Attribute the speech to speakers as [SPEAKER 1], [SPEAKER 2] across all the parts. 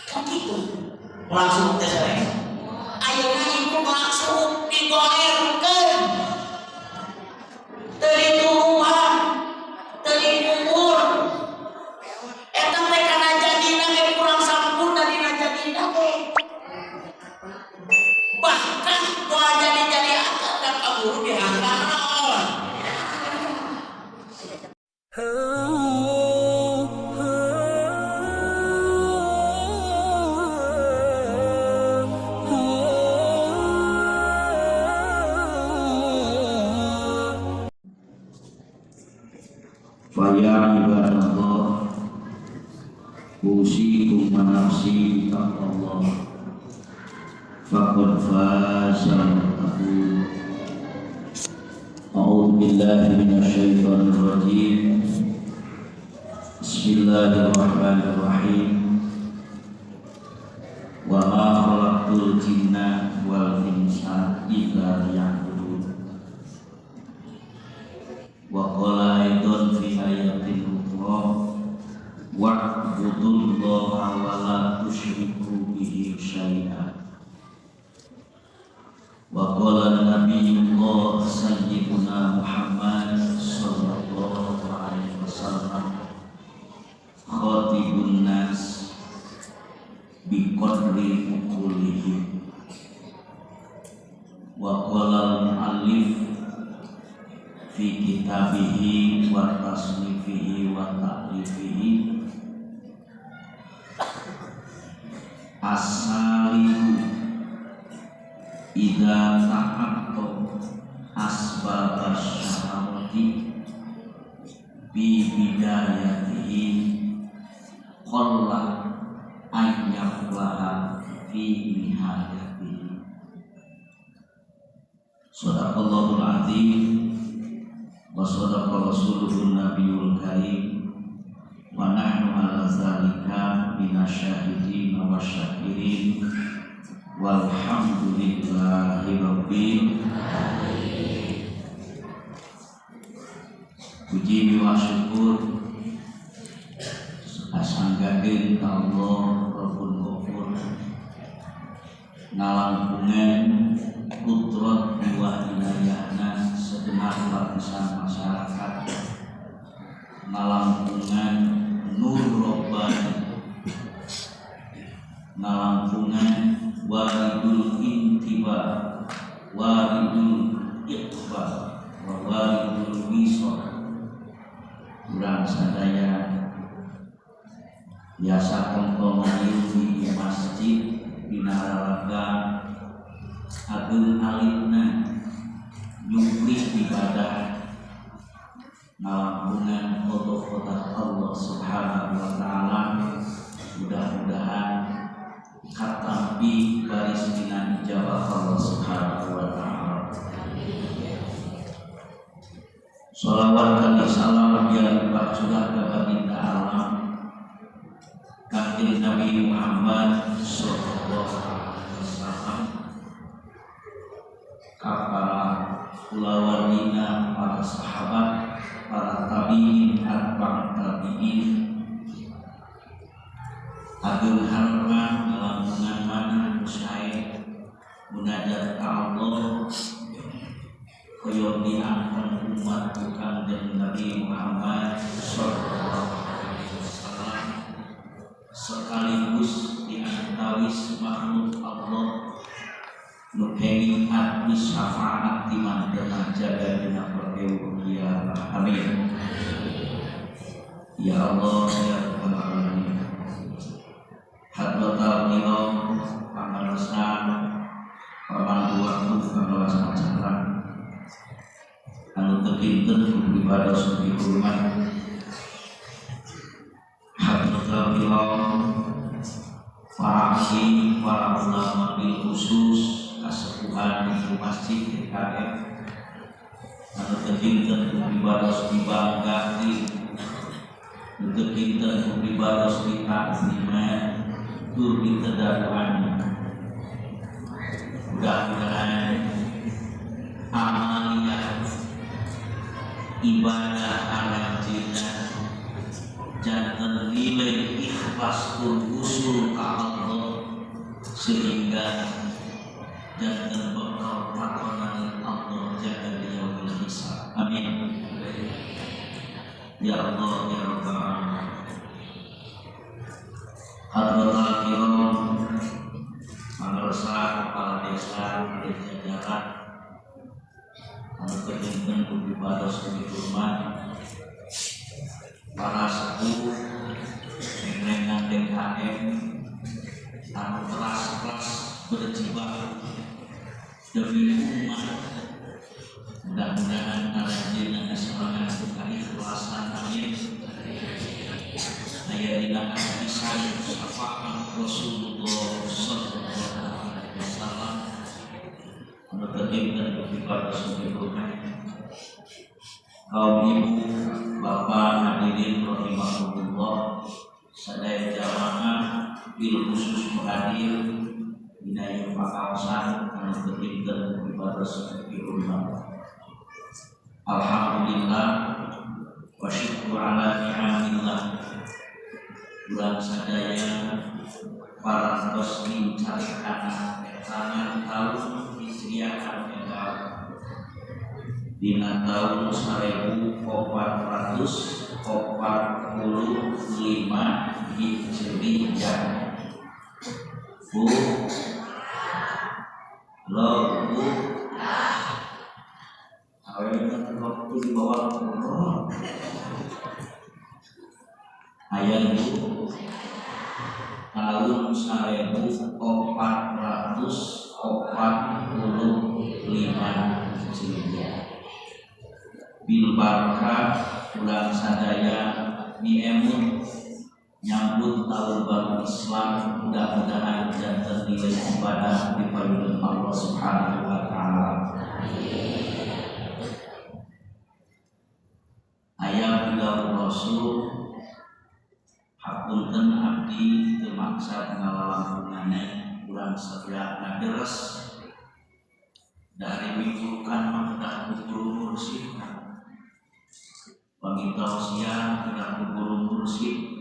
[SPEAKER 1] Kan gitu. Langsung teh sore. Ayeuna ibu langsung digolerkeun. Teu dituruhan, teu dikubur. Eta teh kana jadina ge kurang sampurna dina jadina ge. Bahkan moal jadi-jadi akad dan kaburu dihantar naon.
[SPEAKER 2] فيا عباد الله أوصيكم ونفسي بتقوى الله فقد فاز المتقون. أعوذ بالله من الشيطان الرجيم. بسم الله الرحمن الرحيم. وما خلقت الجن والإنس إلا ليعبدون. وقال أيضا في آية أخرى واعبدوا الله ولا تشركوا به شيئا. وقال النبي الله سيدنا محمد صلى الله عليه وسلم خاطب الناس بقدر عقولهم. وقال المؤلف في كتابه وتصنيفه وتأليفه السالك إذا تعاطى أسباب الشهوات في بدايته قل أن يفلح في نهايته. صدق الله العظيم وصدق رسوله النبي الكريم ونحن على ذلك من الشاهدين والشاكرين والحمد لله رب العالمين. Puji wa syukur asanggakeun ka Allah Rabbul Ghafur ngalangkungan kudrat wa inayahna segenap lapisan masyarakat, ngalangkungan nur robbani, ngalangkungan waridul intiba, waridul iqbal, wa waridul wisol. Urang sadaya biasa kongko di masjid dina raraga ageung alitna nyumpri ibadah ngalangkungan qada Allah Subhanahu wa taala. Mudah-mudahan katampi baris dina ijabah Allah Subhanahu wa taala. Sholawat dan salam yang limpah curah ka baginda alam Kanjeng Nabi Muhammad sallallahu alaihi wasallam, ka para kulawargina, para sahabat, para tabiin, atba' tabiin. Ageung harapan ngalangkungan mana anu sae munajat ka Allah hoyong diangkat umat Kanjeng Nabi Muhammad sallallahu alaihi wasallam, sekaligus diantawis makhluk Allah nu kenging admi syafaat di mantena jaga dina perkeu kiamat. Amin. Ya Allah ya Rabbal alamin. Hadratal kiram pangalesan pamantu waktu pangalesan acara anu teu kinten pribados dihormat. Hadratal kiram para ahli, para ulama bil khusus kasepuhan di masjid GKF anu teu kinten pribados dibanggati, nu teu kinten pribados ditakziman tur ditedaruan. Mudah-mudahan amaliyah ibadah aranjeunna janten nilai ikhlas usul ka Allah sehingga jangan bakal takonan Allah jaga di yaumil hisab. Amin. Ya Allah ya Rabbal alamin. Hadratul kiram pangersa kepala desa jajaran anu kajengkeun ku pipados hormat para sepuh nengrengan DKM anu keras-keras berjiwa demi umat. Mudah-mudahan aranjeunna diserangan ku keikhlasan. Amin. Aya dina pisan syafaat Rasulullah sallallahu alaihi wasallam anu kajengkeun ku pipados hormat kaum ibu, bapak hadirin rahimakumullah, sadaya jamaah bil khusus hadir dina ieu pakaosan anu kajengkeun ku pipados hormat. Alhamdulillah wa syukru ala ni'amillah. Urang sadaya parantos nincakana tangan taun hijriah anu enggal dina taun 1445 Hijriah. Bu lo bu awewe waktu di bawah umur aya bu tahun 1445 Hijriah. Bil barokah urang sadaya niemut nyambut tahun baru Islam, mudah-mudahan janten nilai ibadah di payudun Allah Subhanahu wa taala. Aya bidau Rasul hapunten abdi teu maksa ngalalangkunganna urang sadaya ngaderes dari minggukan mah kedah guru mursyid. Pami tausiah kedah guru mursyid.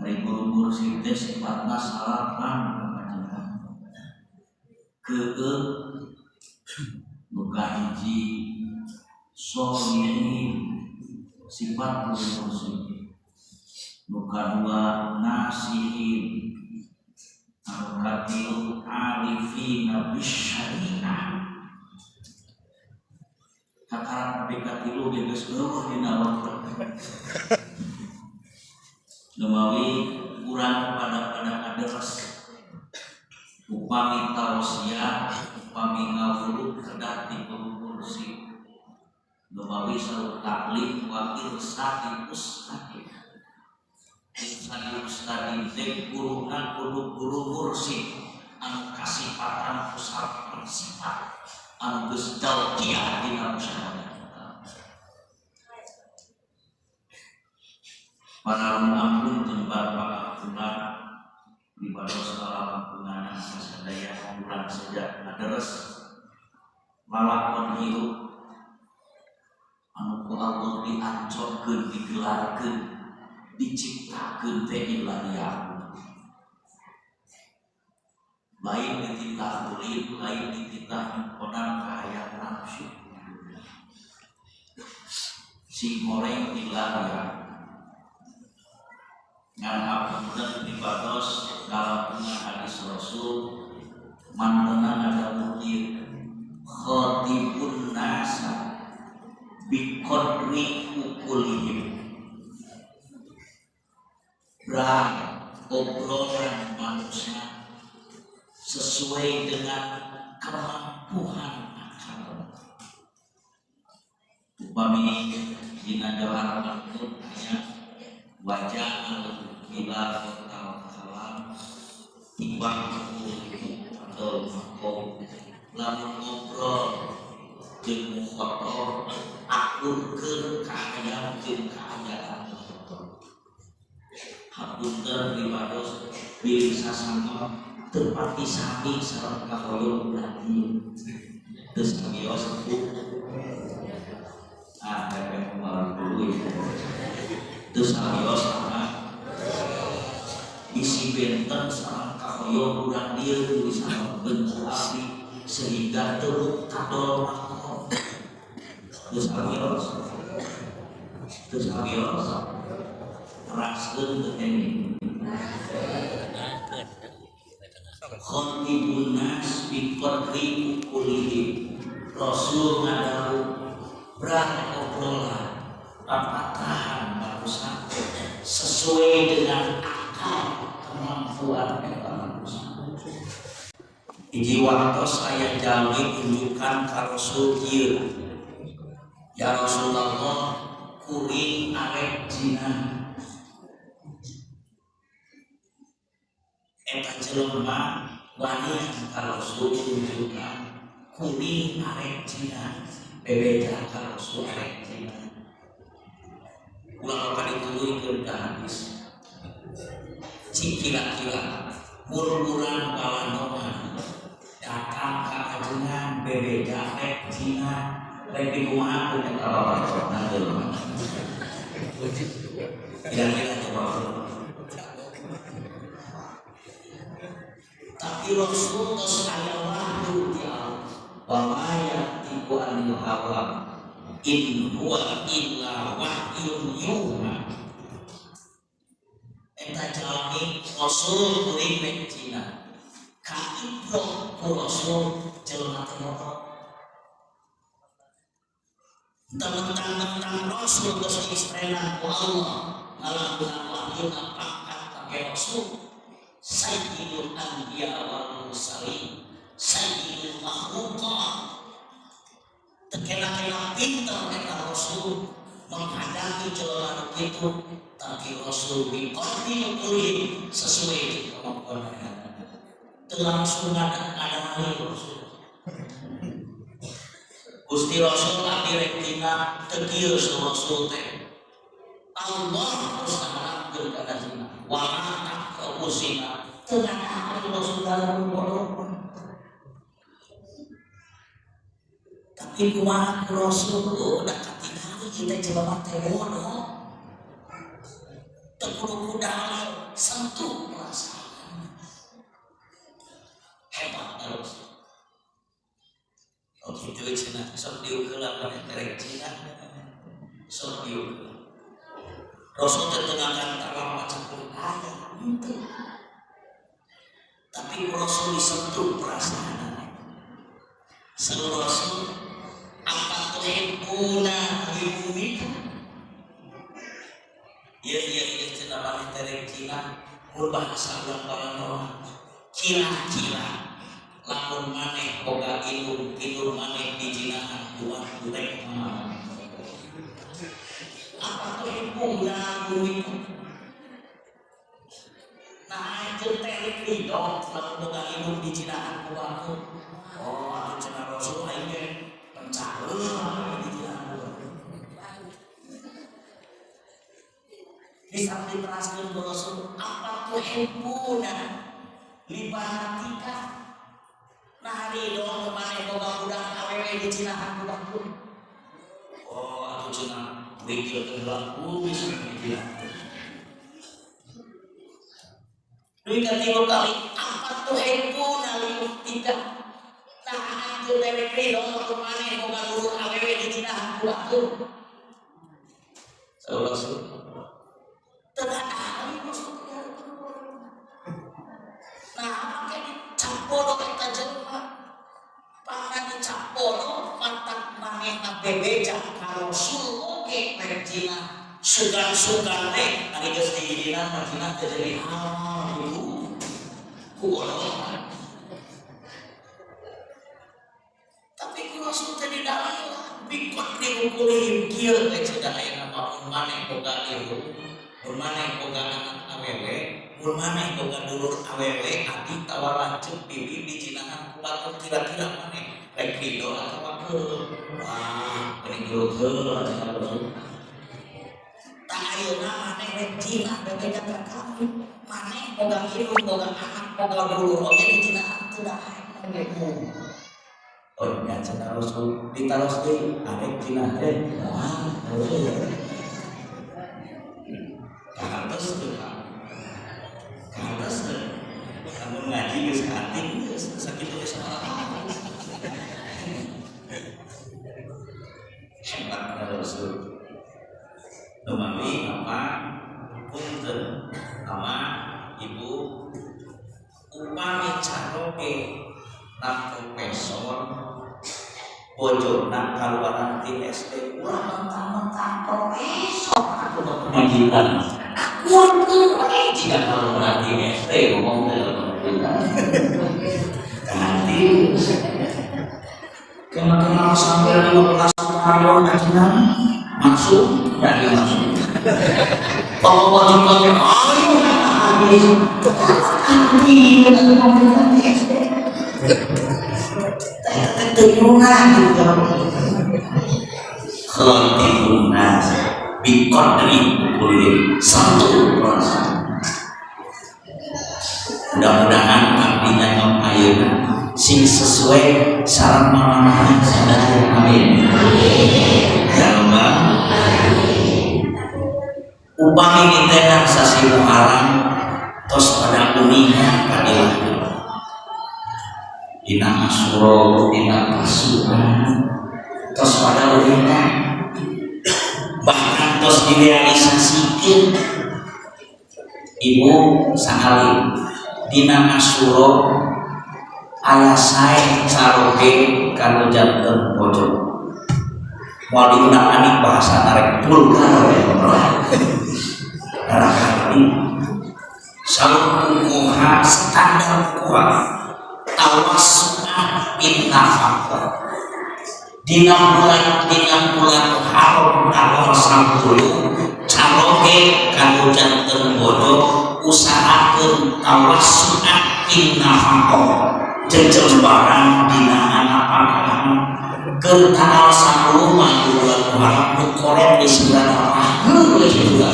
[SPEAKER 2] Ari guru mursyid teh sifatna salapan pangajengan. Keukeuh nu kahiji solihin sifat guru mursyid. Nu kadua nasihin, anu katilu arifina bisyariah. Kakarak nepi ka tilu ge geus eueuh dina waktu. Lumawi urang pada ngaderes upami tausiah, upami ngawuluk kedah ti guru mursyid. Lumawi saur taklim wa irsadi ustadi. Irsadi ustadi teh guruna kudu guru mursyid anu kasipatan ku salapan sifat anu geus dalkiah dina musyawarah. Para ampun tempat pangapunten dibados kalalangkunganan sadaya urang saja ngaderes lalakon hirup anu ku Allah diancorkeun, digelarkeun, diciptakeun teh ilah. Lain dititah ulin, lain dititah nyungkonan kahayang nafsu. Sing goreng ilah ya. Ngan hapunten dibados kalampungan hadis Rasul mantena ada mukir khatibun nasa biqadri ukulihim. Brang obrolan manusia sesuai dengan kemampuan akal. Upami dina jawhar maktub nya wajah bila total kalam timbang atau makom lamun ngobrol jeung mukhatab akurkeun kahayang jeung kaayaan mukhatab. Hapunten dibados bilih sasama teu pati sami sareng kahoyong berarti teu samios bu ah pepe kumaha dulu. Teu sawios apa bisi benten sareng kahoyong urang dieu disababkeun ku abdi sehingga teu kadol makom. Teu sawios. Teu sawios. Teraskeun teu ini. Khatibun nas bi qadri uqulihim. Rasul ngadawu brah obrolan papatahan manusia sesuai dengan akal kemampuan eta manusia. Hiji waktos aya jalmi unjukan ka Rasul kieu. Ya Rasulullah, kuring arek zina. Eta jelema wani ka Rasul unjukan kuring arek zina. Bebeja ka Rasul arek zina. Ulah ka dituluykeun ka hadis. Cik kira-kira mun urang balanoan datang ka ajengan bebeja rek zina rek dikumaha ku eta bapak jelema. Kira-kira coba. Tapi Rasul tos aya wahyu ti Allah. Wa ma yantiqu anil hawa in huwa illa wahyun yuha. Eta jalmi Rasul kuring rek zina. Kaibro ku Rasul jelema teh motor. Mentang-mentang Rasul geus diistrenan ku Allah ngalakukan wahyu pangkat ka Rasul Sayyidul Anbiya wal Mursalin, Sayyidul Makhluqat. Tekena-kena pinter eta Rasul menghadapi jelema nu kitu, tapi Rasul biqadri uqulihim sesuai jeung kemampuan mereka. Teu langsung ngadali Rasul. Gusti Rasul abdi rek dina teu kieu Rasul teh. Allah terus ngaharapkeun kana zina. Wa ma taqrabu zina. Teu ngadali Rasul dalam bodoh. Tapi kumaha ku Rasul udah katingali kita jelema teh bodoh. Teu kudu ku dalil sentuh perasaan. Hebat terus. Oh gitu cenah sok diuk heula maneh teh rek zina. Sok diuk heula. Rasul teh teu ngagantaran maca ayat henteu. Tapi ku Rasul disentuh perasaan. Seluruh Rasul apa tuhibbuna li umika? Ieu ieu ieu cenah maneh teh rek zina mun bahasa urang balanoa kira-kira lamun maneh boga indung indung maneh dijinahan ku batur rek kumaha? Apa tuhibbuna li umika? Nah anjeun teh rek ridho lamun boga indung dijinahan ku batur. Oh atuh cenah Rasul aing ge pencaheun dijinahan ku batur. Bisa diteraskeun ku Rasul apa tuhibbuna li banatika? Nah ridho maneh boga budak awewe dijinahan ku batur. Oh atuh cenah rikil teh laku bisa dijinahan. Duit katilu kali apa tuhibbuna li uktika? Nah anjeun teh rek ridho maneh boga dulur awewe dijinahan ku batur. Saur Rasul teu ahli Rasul. Nah make dicapodo eta jelema. Pangna dicapodo matak manehna bebeja ka Rasul oge rek zina. Sugan-sugan teh ari geus dijidina mah zina teh jadi halal gitu. Ku bodoh. Tapi ku Rasul teh didalilan biqadri uqulihim kieu teh cenah ayeuna mah mun maneh boga ilmu, mun maneh boga anak awewe, mun maneh boga dulur awewe adi tawar lanceuk bibi dijinahan ku batur kira-kira maneh rek ridho atawa keureuh. Wah, geuning geureuh heula cenah Rasul. Tah ayeuna maneh rek zina bebeja ka kami. Maneh boga indung, boga anak, boga dulur oge dijinahan teu daek. Oh nya cenah Rasul ditaros deui arek zina teh. Wah, Kantos teu, Pak? Kantos teu? Lamun ngaji geus kating geus sakitu geus sabaraha. Hebat Rasul. Numami apa punten sama ibu, upami caroge nang profesor, bojona kaluaran ti SD, ulah mentang-mentang profesor aku mah pamajikan akur we jika kaluaran ti SD ngomong teh ganti. Kena sampai 15 tahun kajian masuk dari masuk. Kalau wajib ayo habis ganti ganti SD. Gitu. Khatibun nas biqadri kulli satu. Mudah-mudahan abdinya ngom ayeuna sing sesuai sareng mamanahan sadaya, amin ya Allah. Upami nitenan sasi Muharram tos pada uninga kadilah dina Asyura, dina Tasu'a tos pada uninga, bahkan tos direalisasikan. Ibu sakali dina Asyura aya sae caroge kanu janten pojok, moal diunak-anik bahasa narek vulgar ya, hati salungkuha standar kuat tawassu'ah bin nafaqah dina bulan Muharram tanggal 10, caroge kanu janten bodoh usahakeun tawassu'ah bin nafaqah, jejembaran dina napakah keur tanggal 10 mah bulan Muharram nu koret di sebelah napakah geus juga.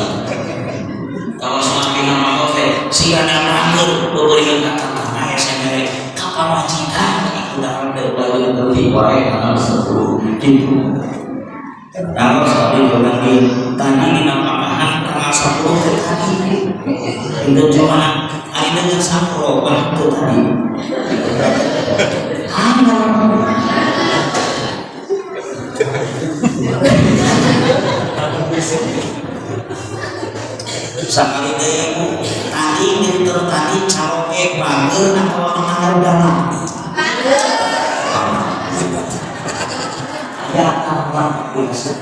[SPEAKER 2] Tawassu'ah bin nafaqah teh siga napakah beubeurieun ka tetangga hese mere ka pamajikan udah ada baju di korek tanggal 10 gitu. Tanggal 10 bulan tadi dina pakahan tanggal 10 teh tadi itu cuma ari dengan saprobah teh tadi. Anggar. Sakali deui ibu, tadi dinten tadi caroge bager atau anggar dalam? Ya Allah, biasa.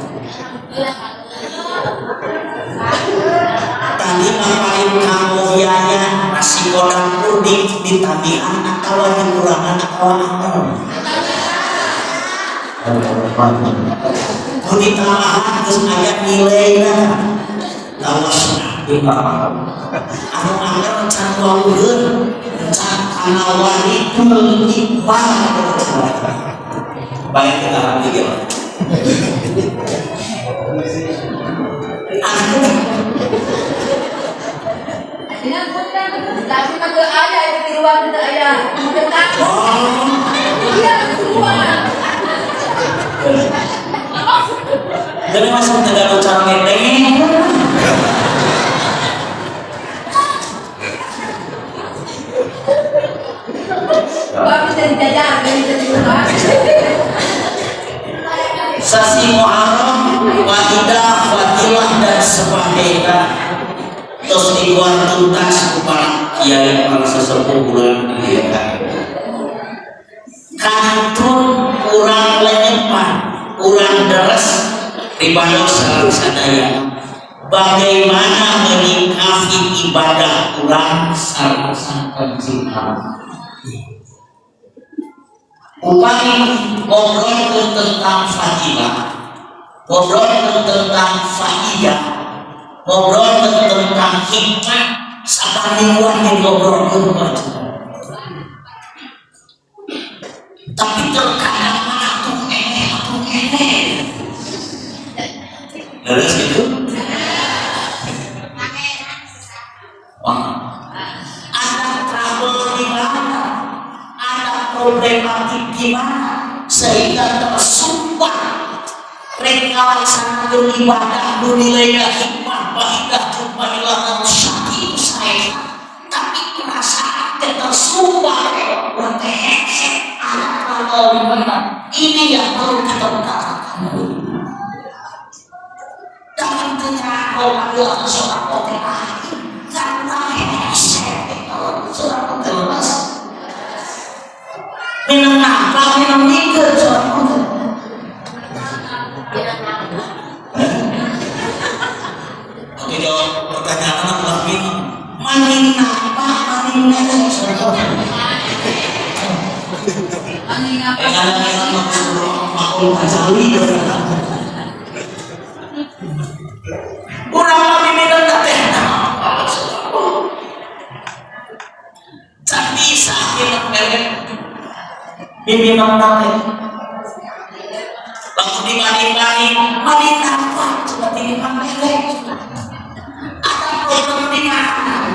[SPEAKER 2] Tadi ngapain kamu biaya nasi kodang puding ditabihan atau dikurangan atau anggar? Ku ditambahan geus aya nilaina. Tawas anu anggar can wawuheun can kana waritul iqbal. Bayang kita hati gitu.
[SPEAKER 3] Dina punten, tapi mah teu aya itu di luar teu aya.
[SPEAKER 1] Oh,
[SPEAKER 3] Iya, semua.
[SPEAKER 1] Jadi masuk ke dalam cara ngeteng.
[SPEAKER 3] Bapak bisa dijajah, bisa diluar.
[SPEAKER 1] Sasi Muharram, faidah, fadilah dan sebagainya. Terus dibuat tuntas ku para kiai, para sesepuh bulan ieu. Kantun kurang lenyepan, kurang deres ribados sareng sadaya. Bagaimana menyikapi ibadah kurang sareng Sang Pencipta? Upami ngobrolkeun tentang fadilah, ngobrolkeun tentang faidah, ngobrolkeun tentang hikmah, sabar mingguan ngobrolkeun wajib. Tapi terkadang mah atuh ene atuh ene. Leres gitu? Wah. Ada trouble di mana? Ada problematik di mana? Sehingga tersumbat rek ngalaksanakeun ibadah nu nilainya hikmah, faidah, jeung fadilah. di mana. Ini yang perlu kita utarakan. Jangan tanya kalau sedekah teh karena hese kalau sedekah teh lepas. Minum napa, minum mikir sedekah teh. Oke, jawab pertanyaan adalah minum. Maning napa, maning mere sedekah.
[SPEAKER 3] Maning apa?
[SPEAKER 1] Kadang-kadang makul kacali. Urang mah minum teh can bisa minum mere minum teh. Lalu dibanding-banding, maning napa coba tinimbang mere. Ada problem di mana?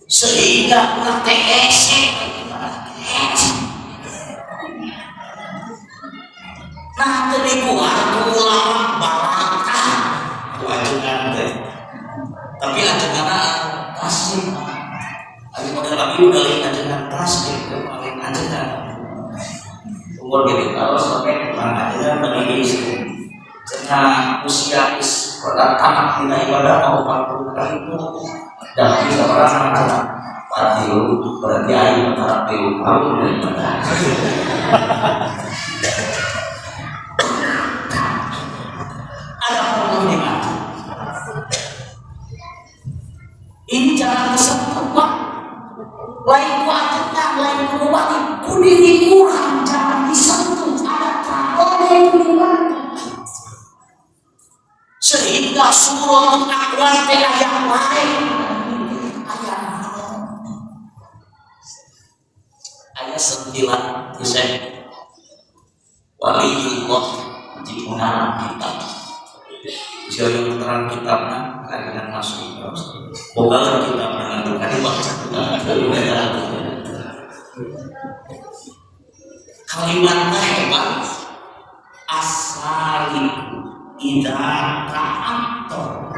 [SPEAKER 1] Sehingga urang teh hese. Nah, tadi gua ulama barakah ku ajengan teh. Tapi ajengan taslim. Ari model lagi udah lain ajengan taslim, lain ajengan. Umur gini kalau sampai tukang ajengan bagi istri. Cenah usia is rada tamat dina ibadah mau 40 tahun dan bisa merasa cenah 40 berarti aing antara 30 tahun daripada ada perlu di mana. Ini jangan disentuh, Pak. Lain ku ajengan, lain ku bupati, ku diri kurang jangan disentuh. Ada problem di mana. Sehingga surah Al-Aqwa teh aya lain. Aya aya 9 kisah waliullah di pengarang kitab. Jauh terang kitabna kajian masuk terus. Boga kitabna ngadu ka dibaca. Kalimatnya hebat. Asaliku idza ta'atto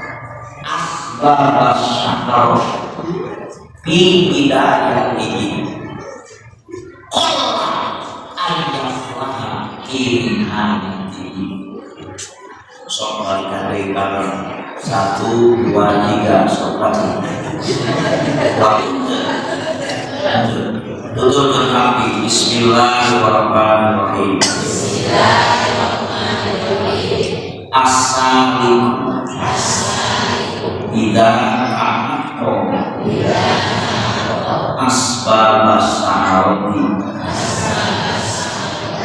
[SPEAKER 1] asbab syakar fi bidayatihi qalla ayyaflaha fi nihayatihi. Sok balikan deui bareng. 1 2 3 sok baca. Tutur bernabi. Bismillahirrahmanirrahim. Assalimu idza ta'atto asbab sa'arati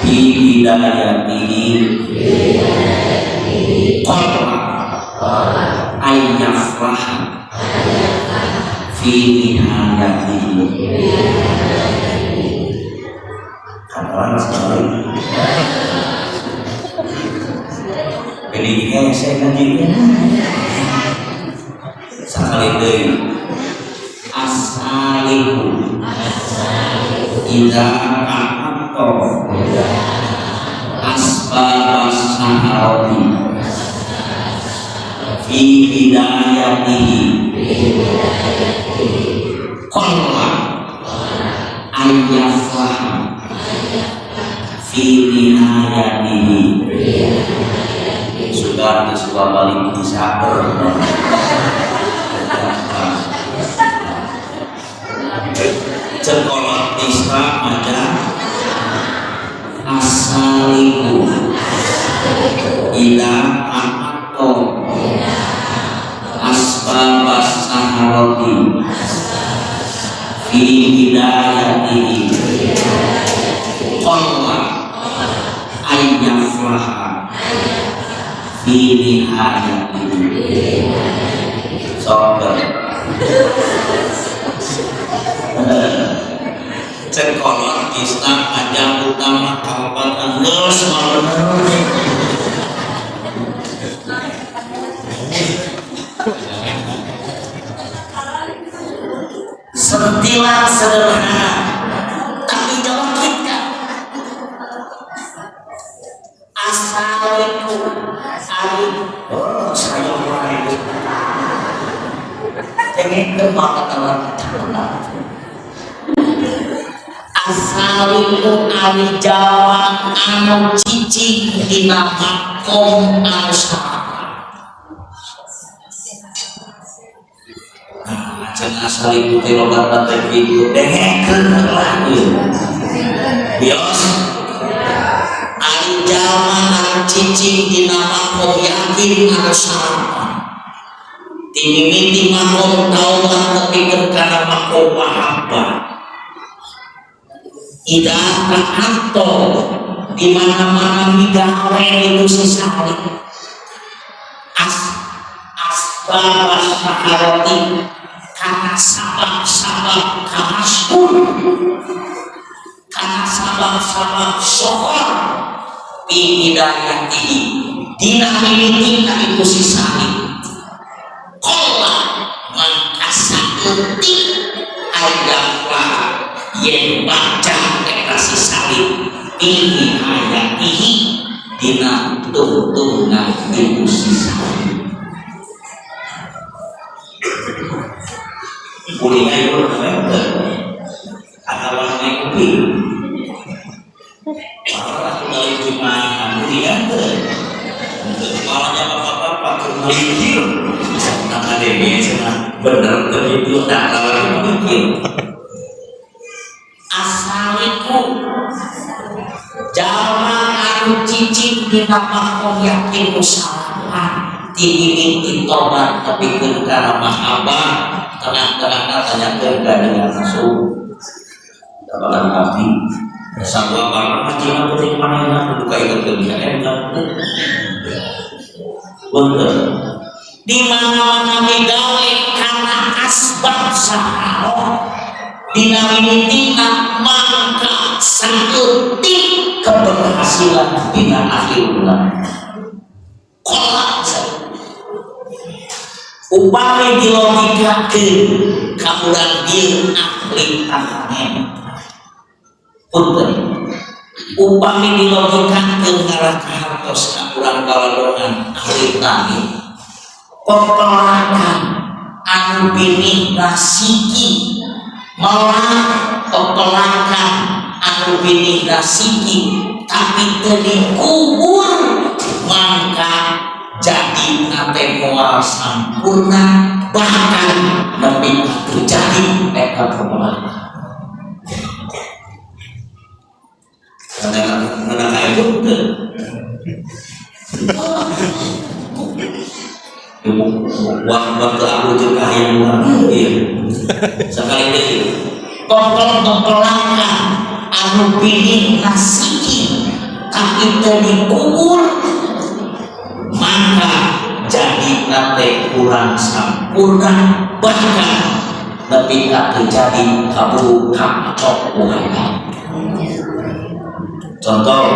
[SPEAKER 1] fi bidayatihi qalla ayyafrah fi nihayatihi. Katakan sekali ini saya ngaji sekali deui. Asaliku idza ta'atto asbab sa'arati fi bidayatihi qalla ayyaflah fi nihayatihi. Sudah sebuah balik disaper. Sekolah Islam aja asaliku ila ta'atto asbab saharati fi hidayatihi qalla ayyaflah fi nihayatihi. Sober sekolah Islam aja utama kabupaten geus sentilan sederhana tapi jauh kita. Asaliku ari oh saya mulai pengen ke maka. Asaliku ari jalma anu cicing dina makom anu salapan. Nah, cenah asaliku teh logatna teh kitu, dengekeun lah ieu. Bios ari jalma anu cicing dina makom yakin anu salapan. Ti mimiti makom taubat tepikeun kana makom mahabbah. Ida ta'atto di mana-mana migawe itu sesali asbab saharati karena sabab-sabab kamaskur, karena sabab-sabab sohor fi hidayatihi dina mimitina itu sesali qalla mangka saeutik ayat yen baca eta si salib ini hayatihi dina tungtungan itu si salib. Kuliah itu namanya atau namanya kopi. Orang dari Jumat kuliah tuh. Malahnya bapak-bapak ke mikir, nama dewe cenah bener teu kitu da lawan mikir. Asaliku jalma anu cicing dina makom yakin usalapan ti mimiti tobat tepikeun kana mahabbah tengah-tengahna tanyakeun ka dengan masuk dalam abdi sarua barang mah penting manehna kudu kaikeun ka eta bener di mana-mana migawe kana asbab saharoh dina mimitina mangka saeutik keberhasilan dina akhir bulan kolak upami dilogikakeun ka urang dieu ahli tahanen punten upami dilogikakeun ngarah ka hartos ka urang baladongan ahli tani pepelakan anu binih rasiki malah pepelakan anu binih rasiki tapi teu dikubur mangka jadi nate moal sampurna bahkan nepi terjadi eta pepelakan. Karena kayak itu waktu aku juga yang iya sekali lagi pepel-pepelakan anu binih nasiki tapi teu dikubur maka jadi nate kurang sampurna bahkan nepi ka terjadi kaburu kacok. Contoh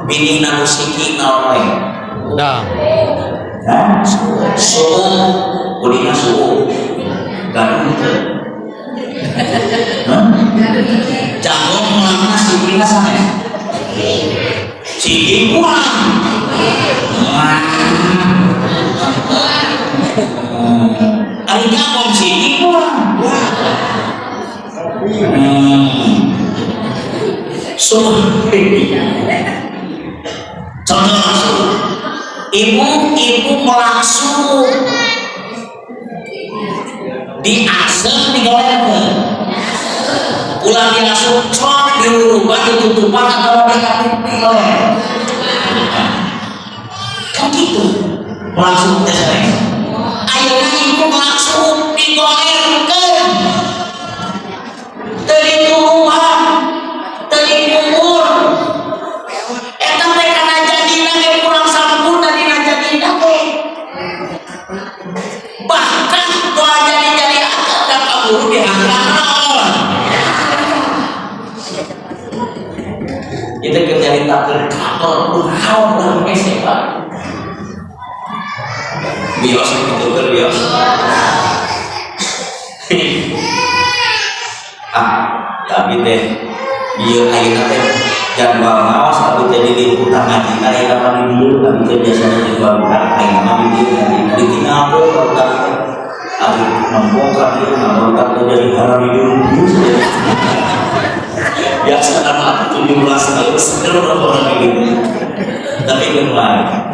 [SPEAKER 1] binih nu siki naon wae?
[SPEAKER 4] Dah.
[SPEAKER 1] Hah? Suhu, kulina suhu. Gaduh teu. Hah? Jago melangna sikina sanes. Siki kurang. Ari jago siki kurang. Suhu. Contoh langsung. Ibu-ibu langsung diasem digoreng ulah diasup cok diuruban ditutupan atau digoreng kan gitu langsung tes ayeuna ibu langsung digorengkeun teu dituruhan teu dikubur eta teh kana jadina ge kurang sampurna dina jadina teh bahkan doa jadi-jadi akad dan kaburu diangkat naon itu kerja kabel kunaon urang hese Pak bios gitu kan bios ah tapi teh ieu ayeuna teh jadwal ngaos tapi teh di liputan ngaji ayeuna mah di dieu tapi teh biasanya jadwal budak ayeuna mah di dieu ngaji ditinggal teh barudak teh aduh nembong ka dieu nah barudak teh jadi harari dieu. Biasa nama 17 tahun sekarang berapa orang ini? Tapi keluar.